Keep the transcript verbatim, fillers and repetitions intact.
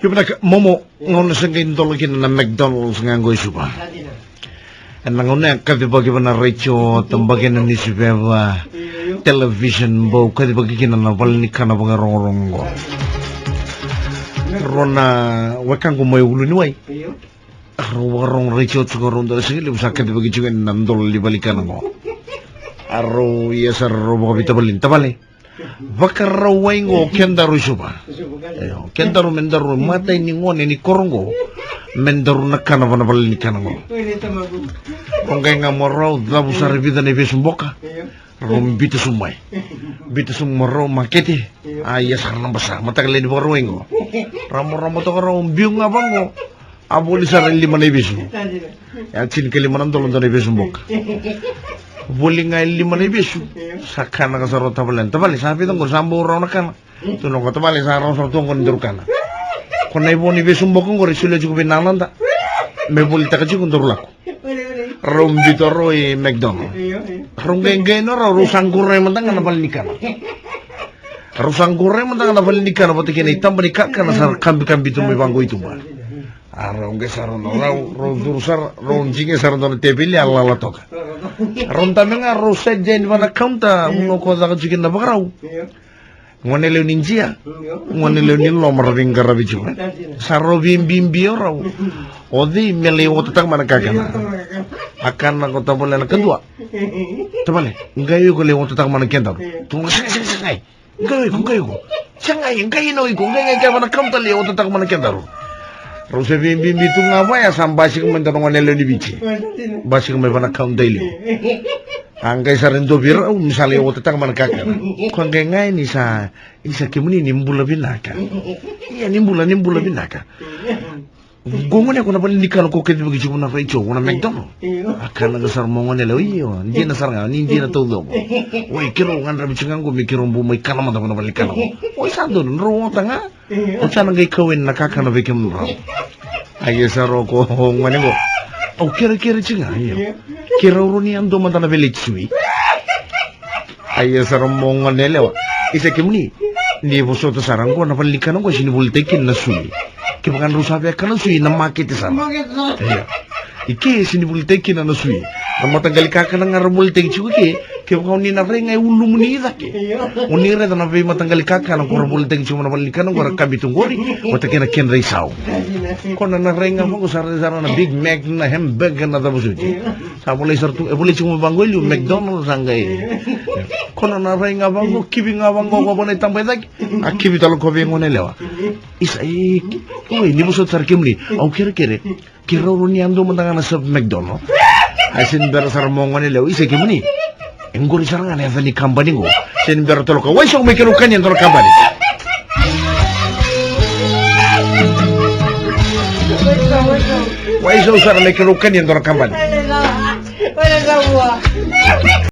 Io vinaka, momo, gauna sa qai dola kina na McDonald's ga qo i Suva. Ena gauna ya kacivaki va na retio, tabaki na niusiveva, television, bau kacivaki kina na vale ni kana vakarogorogo qo. Rau na wekaqu mai Uluniwai. Rau vakarogo retio tiko, rau dau sega ni levu sa kacivaki tiko na dola ni vale ni kana qo. A rau ia sara rau vakavita vale ni tavale. Vakarau wai qo kedaru i Suva. Io, kedaru me daru matai ni gone ni koro qo. Me daru na kana va na vale ni kana qo. Rau qai ga mo rau cavu sara e vica na ivesu boka. Rau bita sobu mai. Bita sobu mo rau makete. A ia sara na basa mataka lailai ni vakarau wai qo. Rau mo rau mo toka rau biu ga vaqo. A voli sara e lima na ivesu. E a tinikalima na dola dua na ivesu boka. Voli ga e lima na ivesu. Sa kana ga sara o tavale, tavale sa vica qori, sa bau rau na kana. Tukuna o koya, tavale sa rau sara tu qo ni daru kana. Ko na ivo ni vesu boka qori solia tiko vei nanada. Me volitaka tiko daru lako. Rau bita rau i McDonald. Rau qai qai na rau, rau sa qoroya mada ga na vale ni kana. Rau sa qoroya mada ga na vale ni kana vata kei na itaba ni kakana sa kabikabi tu mai vaqo i tuba. A rau qai sa rau na rau, rau curu sara, rau jige sara dua na teveli a lala toka. Rau dabe ga rau sede yani va na kaunta, vuna o koya caka tiko kina na vakarau. Gone lewe ni jia, gone lewe ni loma ra veiqaravi tiko. Sa rau veibibi o rau. O cei me lai otataka mai na kakana? A kana ko tavale na kadua. Tavale, qai o iko lai otataka mai na kedaru. Tukuna, sega, sega, sega. Qai o iko, qai o iko. Sega, qai o iko, qai, qai, qai va na kaunta lai otataka mai na kedaru. Rau se veibibi tu ga vaya sa basika mai dua na gone lewe ni Viti. Basika mai va na kaunta i liu. A qai sara e dua vei rau me sa lai otataka mai na kakana. Ko qai ga ni sa, isa kemuni ni bula vinaka. Ia ni bula, ni bula vinaka. Qo gone ko na vale ni kana ko kacivaki tiko na retio, ko na McDonald. A kana ga sara mo gone lewa, io, dina sara ga, ni dina taucoko. Oi, keirau gadreva tiko ga qo me keirau bau mai kana mada ko na vale ni kana qo. Oi, sa donu, drau ota ga. Au sa na qai kau yani na kakana vei kemudrau. A ia sara o ko gone qo. Au kerekere tiko ga, io. Keirau rawa ni yadua mada na veleti sui. A ia sara mo gone yalewa. Isa kemuni. Ni vosota sara qo na vale ni kana qo e sega ni volitaki kina na sui. Kevaka drau sa via kana sui na makete sara. Ia. I ke e sega ni volitaki kina na sui. Na mataqali kakana ga ra volitaki tiko i ke. Kevaka o ni na rai ga e ulumuni i cake. O ni raica na veimataqali kakana ko ra volitaki tiko mai na vale ni kana qo ra kabi tu qori. Vata kei na kedra isau. Ko na na rai ga vaqo sa rai sara na Big Mac, na hamburger, na cava soti. Sa volai sara tu, e volai tiko mai vaqo e liu McDonald sa qai. Ko na na rai ga vaqo, kivi ga vaqo, ko vana i taba e cake. A kivi tale ko vei gone yalewa. Isa, e, oi, ni vosota sara kemuni. Au kerekere. Keirau rawa ni yadua mada ga na sub McDonald. A sega ni bera sara mo gone yalewa. Isa kemuni. E qori sara ga na yaca ni kabani qo. Sega ni bera tale o koya. Wai sau me keirau kania e dua na kabani. Wai sau sara me keirau kania e dua na kabani.